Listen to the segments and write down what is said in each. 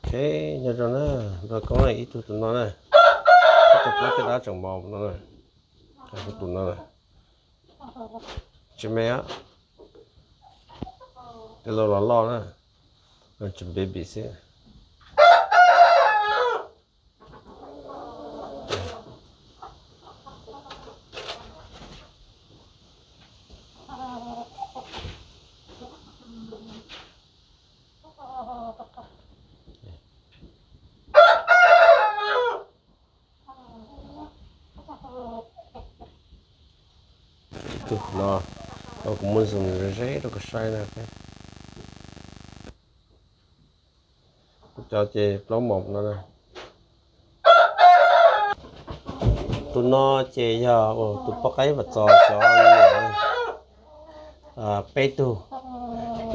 Ok, nyob zoo na, nrog koob na ib tug tus no na, ib tug plaub caj dab tseem mos no na, tus no na, tsis me, tej laus los loj na, tseem baby xwb. Tus no, kuv muab zoom ze ze rau koj saib na. Kuv cov ces plaub mos no na. Tus no ces yog tus poj qaib Vaj Txos cov, peb tug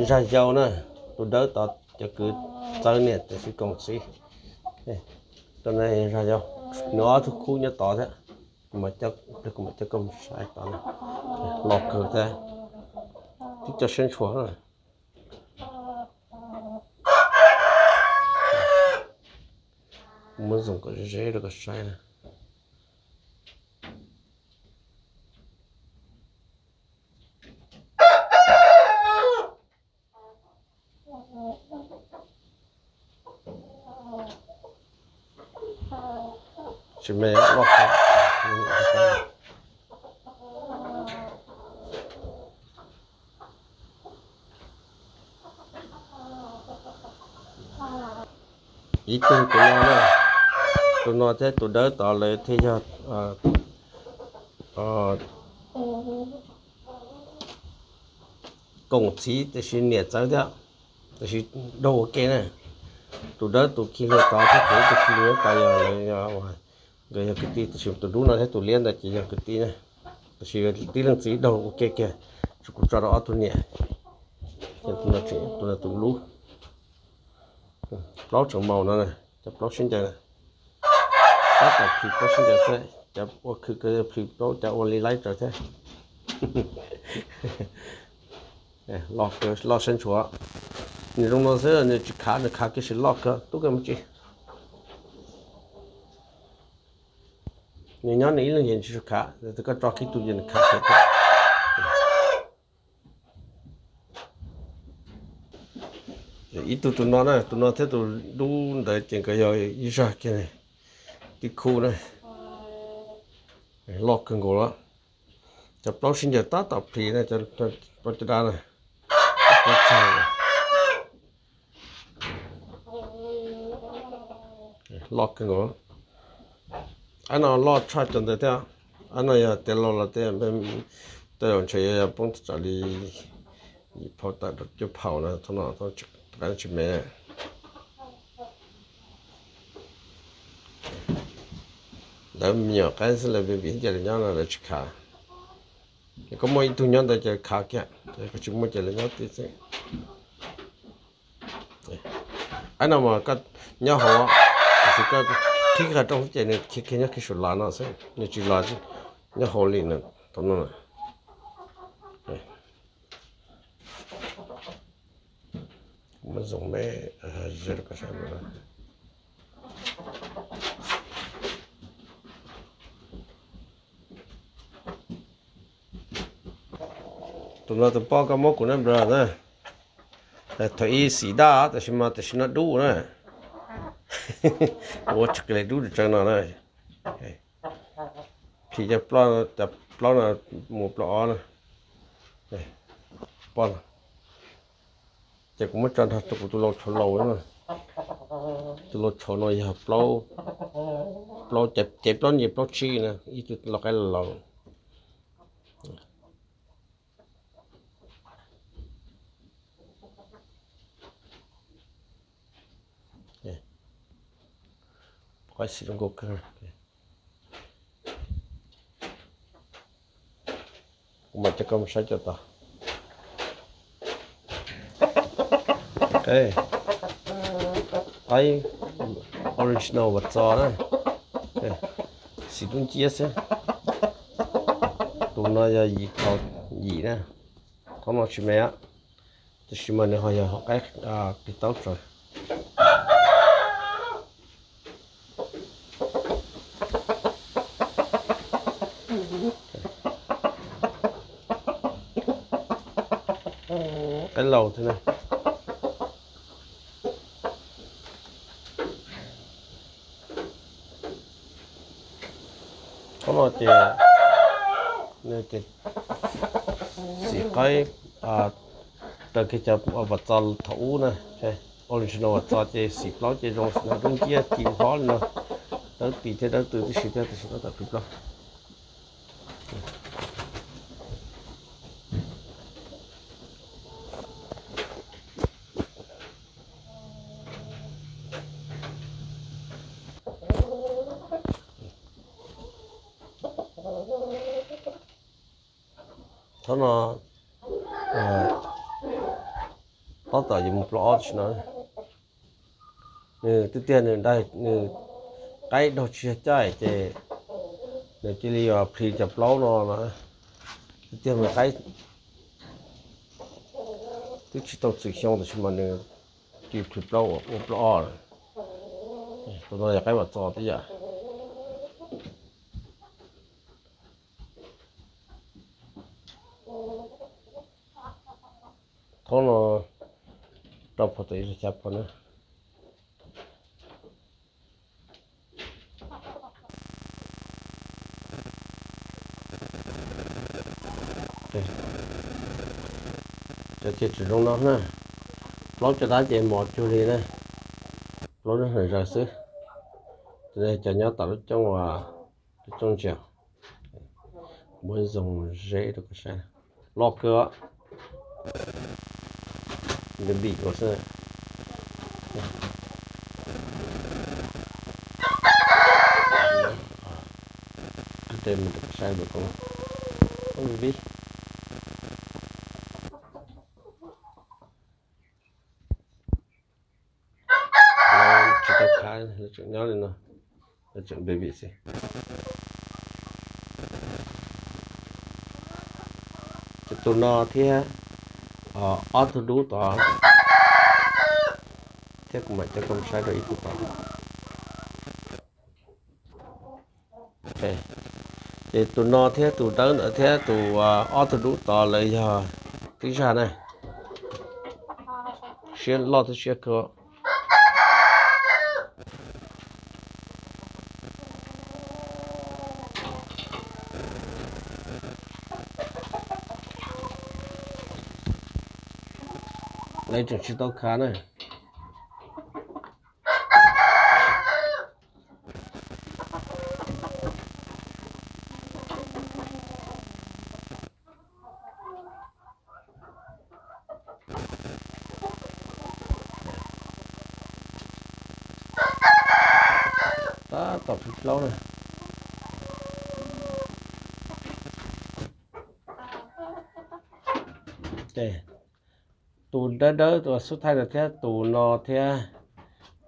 zaj yau na. Tus dawb tod cov kwv txawv niam tiam sis koom txiv. Tus no zaj yau, nws ob tug khub nyob tod thiab. Kuv mam coj koj mus saib tod, los kawg thiab, tib co siab ntshua. Muab zoom kom ze ze rau koj saib na. Tsis me, loj kawg. Ib tug tus no na, tus no thiab tus dawb tod lawv thiaj yog koom txiv tiam sis niam txawv thiab, tiam sis daug ua ke na. Tus dawb tus khi hlua tod thiab tus khi hlua tod yog lawv, nkawd yog kwv tij, tiam sis tus dub no thiab tus liab ntawd ces yog kwv tij na, tiam sis tib leej txiv daug ua ke kiag, kuv tso rau ob tug niam. Tus no tus dub, plaub tseem maus no, cov plaub sib ncaws na. Tab tom plhis plaub sib ncaws xwb, cov ua khw kawg plhis plaub cov ua li laib tsawv thiab. Loj siab ntshua. Nws zoo no xwb nws tsis khav, nws khav kiag sis loj kawg tub kawg me ntsis. Nws nyob nws ib leeg ces nws tsis khav, koj tso kiag tus ces nws khav kiag. Ib tug tus no na, tus no thiab tus dub ntawd ces nkawd yog ib zaj kiag, tib khub na, loj kawg nkaus lawm. Cov plaub sib ncaws tab tom plhis na, plaub caj dab na. Loj kawg nkaus. Ab no loj tshaj cov ntawd thiab. Ab no yog tiav laus los tej, tej zaum ntshe yuav yog poob tsam li yim phaus tawm rau cuaj phaus na, thaum no tsis me. Lawv me nyuam qaib xwb, lawv vim ncaws lawv nyob no lawv tsis khav. Koj muaj ib tug nyob ntawd ces khav kiag, koj tsis muaj ces lawv nyob twj xwb. Ab no mas koj nyob hauv, tiam sis koj qhib qhov rooj xwb ces nws khiav kiag nyob kiag saum las no xwb, nws tsis los nyob hauv li na, thaum no. Kuv muab zoom me ze rau koj saib. Tus no tus poj koj muab kuv na bro na. Thaum ub xim daj tab sis mas tam sim no dub na. Ua tsis qis li dub tsawv no na. Phim cov plaub, cov plaub no mus plaub ob na. Poj no. Ces kuv muab tso nrog rau kuv tus lau tshauv laus na. Tus lau tshauv no yog plaub, plaub cev plaub nce plaub tsib na, ib tug lau qaib laus. Kuv mam coj koj mus saib cov tod. Qaib original Vaj Txos na, xim dub nciab xwb. Tus no yog yim phaus yim na, qhov no tsis me, tab sis mas nws ho yog hauv qaib qis taub tsawv. lauj thiab na. Qhov no ces nws ces xim qaib raws kiag cov uas vam txo thaum ub na. Original vam txo ces xim plaub ces zoo, xim no dub nciab ci hlob li no, dawb tis thiab dawb tw tib si thiab, tiam sis tab tom plhis plaub. Thaum no tab tom yuav mus plaub ob tam sim no. Nws tiag tiag nws daig, nws qaib daug tsis yog caij ces nws cia li yuav plhis cov plaub no na. Tiag tiag nws qaib twb tsis tau txwm xyoo tab sis mas nws cia li plhis plaub ua plaub ob lawm. Tus no yog qaib vam txo tib yam. Thaum no rau phom tau ib xya phom na. Cov ces tseem zoo no na. Plaub cov dab ces mos cuag li na. Plaub lub hnav zaws xwb. Cov nyob tom lub cooj, lub cooj ntsia. Muab zoo zeb rau koj saib. Loj kawg. Nws dim ua xwb. Tes mus rau koj saib ntawm ko. Ub vib. Lawv tsis tau khav, lawv tseem nyob li no, lawv tseem baby xwb. Ces tus no thiab ob tug dub tod, thiab kuv mam coj koj saib rau ib tug tod. Ces tus no thiab tus dawb ntawd thiab tus ob tug dub tod lawv yog tib zaj na. Siab loj thiab siab kawg. Lawv tseem tsis tau khav na. Tab tom plhis plaub na. Ces tus dawb dawb tus xub thaij no thiab tus no thiab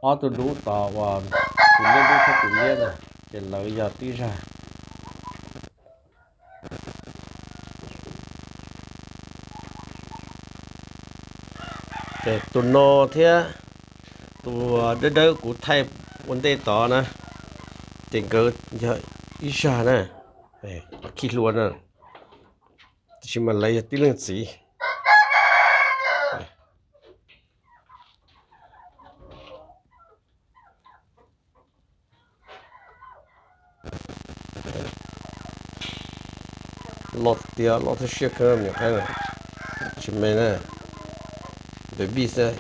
ob tug dub tod uas tus liab dub thiab tus liab na, ces lawv yog tib zaj. Ces tus no thiab tus dawb dawb kuv thaij ua ntej tod na, ces nkawd yog ib zaj na, khij hlua na, tiam sis mas lawv yog tib leej txiv. Loj tiag, loj thiab siab kawg me nyuam qaib, tsis me na, baby xwb.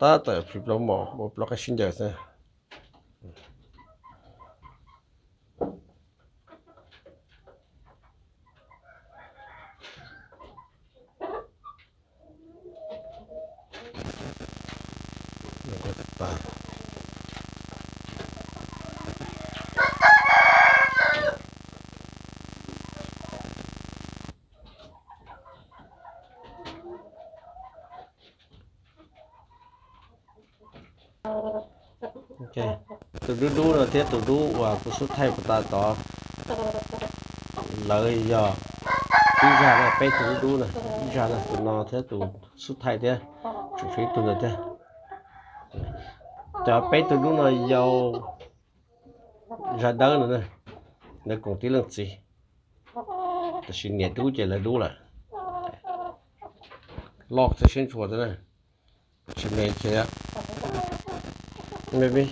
Tab tom plhis plaub mos, ua plaub qaib sib ncaws xwb. Tus dub dub no thiab tus dub uas kuv xub thaij puas tas tod, lawv yog ib zaj na, peb tug dub dub na, ib zaj na, tus no thiab tus xub thaij thiab, tseem tshuav ib tug ntawd thiab. Cov peb tug dub no yau zaj dawb no, lawv koom tib leej txiv, tab sis niam dub ces lawv dub lawm. loj thiab siab ntshua thiab na. Tsis me kiag. Me me.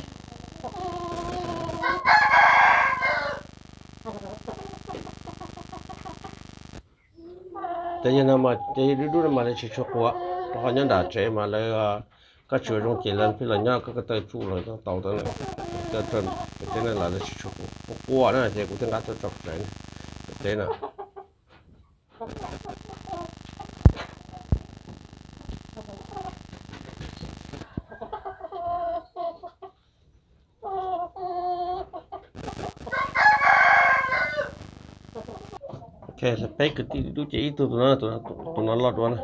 Ces yog no mas ces dub dub no mas lawv tsis tshua quaj, rau qhov nyob nram tsev mas lawv, koj tsis ua zoo ces lawv pheej los nyob koj ko taw tsuj los nyob tau. Pem teb no los lawv tsis tshua quaj na, ces kuv thiaj nqa tuaj tso pem teb na. Ok, peb kwv tij dub ces ib tug tus no, tus no loj dua na.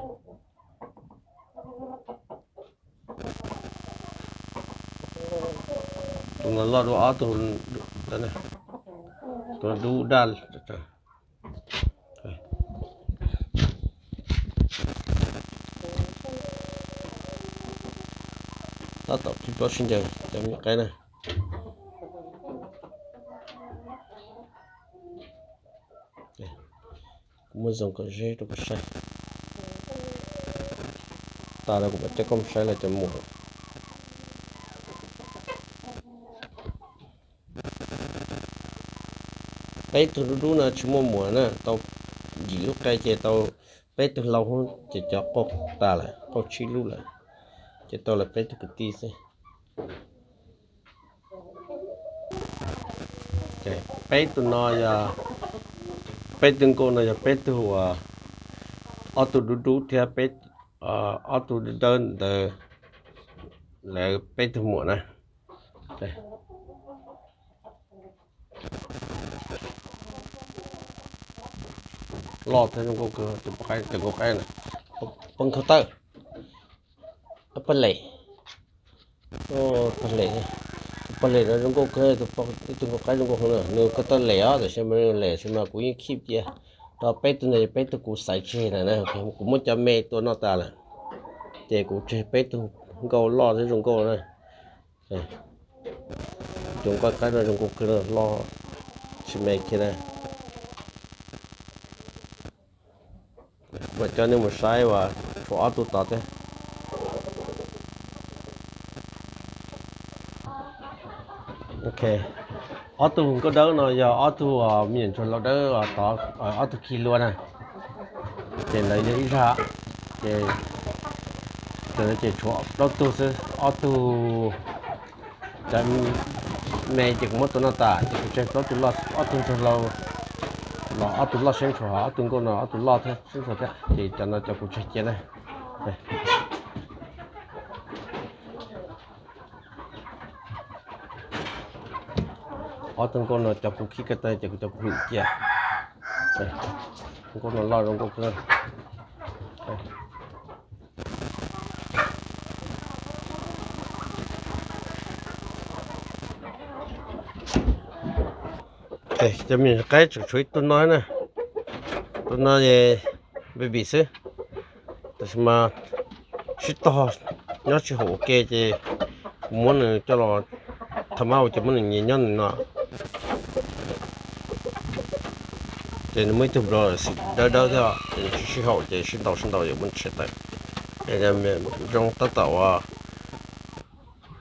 Tus no loj dua ob tug, tus no dub daj. Tab tom pib plaub sib ncaws cov me nyuam qaib na. Kuv muab zoo kom ze rau koj saib. Tas rau kuv mam coj koj mus saib lawv cov muam. Peb tug dub dub no tsis muaj muam na, tau yim lub qe ces tau peb tug lau ces cov qaug tas lawm, qaug tsib lub lawm, ces tau lawv peb tug kwv tij xwb. Peb tug no yog, peb tug nkauj no yog peb tug uas ob tug dub dub thiab peb, ob tug dawb dawb ntawd, lawv peb tug muam na. Loj thiab zoo nkauj kawg, tus poj qaib, tus nkauj qaib na, poj nkauj tawj, poj lem, poj lem, tus poj lem no zoo nkauj kawg, tus nkauj qaib zoo nkauj heev na, nws ko taw lem os, tab sis mas nws lem tab sis mas kuv yeej keep cia rau peb tug no, peb tug kuv xaiv tseg na, kuv muab cov me tua noj tas lawm, ces kuv tseg peb tug nkauj loj thiab zoo nkauj na. Tus nkauj qaib no zoo nkauj kawg, loj tsis me kiag na. Kuv mam coj nej mus saib uas tshuav ob tug tod thiab. Ok, ob tug nkauj dawb no yog ob tug me nyuam ntsuag lau dawb tod, ob tug khi lua na. Ces lawv yog ib zaj, ces, ces tshuav plaub tug xwb, ob tug, cov me ces kuv muab tua noj tas ces kuv tseg plaub tug loj, ob tug ntsuag lau los ob tug loj siab ntshua, ob tug nkauj no ob tug loj thiab siab ntshua thiab, ces cov no cov kuv tseg cia na. Ob tug nkauj no cov kuv khib ko taw ces kuv cov kuv hwm cia. Nkauj no loj zoo nkauj kawg. Cov me nyuam qaib tseem tshuav ib tug no na, tus no baby xwb, tab sis mas sib tog nyob tsis haum ua ke ces kuv muab nws coj los, tha mab ua ces muab nws nyias nyob nws no. Ces nws muaj ib tug nplo xim dawb dawb thiab ces nws sib sib haum ces sib ntaus sib ntaus yuav muab ntshe tawm. Zoo tab tom ua,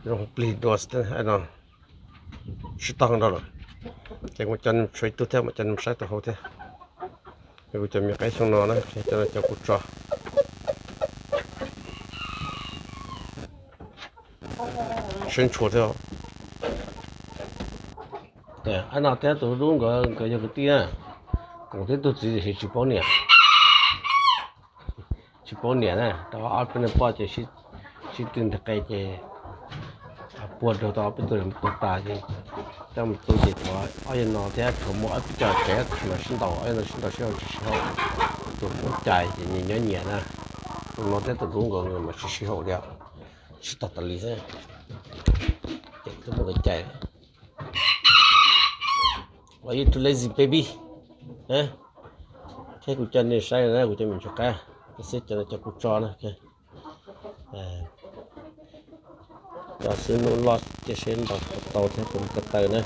zoo plig dua no, sib tog nrho lawm. Ces kuv coj nej tshuav ib tug thiab, mam coj nej saib tus hauv thiab. Kuv cov me qaib xyoo no na, cov no cov kuv tso. Siab ntshua thiab. Ab no thiab tus dub nkawd, nkawd yog kwv tij na. Koom thiab tug txiv tiam sis tsis paub niam. Tsis paub niam na, rau ob peb tug poj ces sib tw ntawm qe ces puag rau tau ob peb tug tuag tas ces coj mus tu ces tshuav ob yawg no thiab tshuav muaj ob peb cov tsev no sib ntaus, ob yawg no sib ntaus sib haum tsis sib haum. Tus muab cais ces nyias nyob nyias na. Tus no thiab tus dub nkawd mas sib sib haum li, sib tog tas li xwb. Ces twb muab nkawd cais. Why you too lazy, baby? Thiab kuv coj nej saib na, kuv cov me ntsuag qaib, xwb cov no cov kuv tso na. Cov xwb hnub loj ces seb ntaus puas tau thiab puas muaj ko taw na.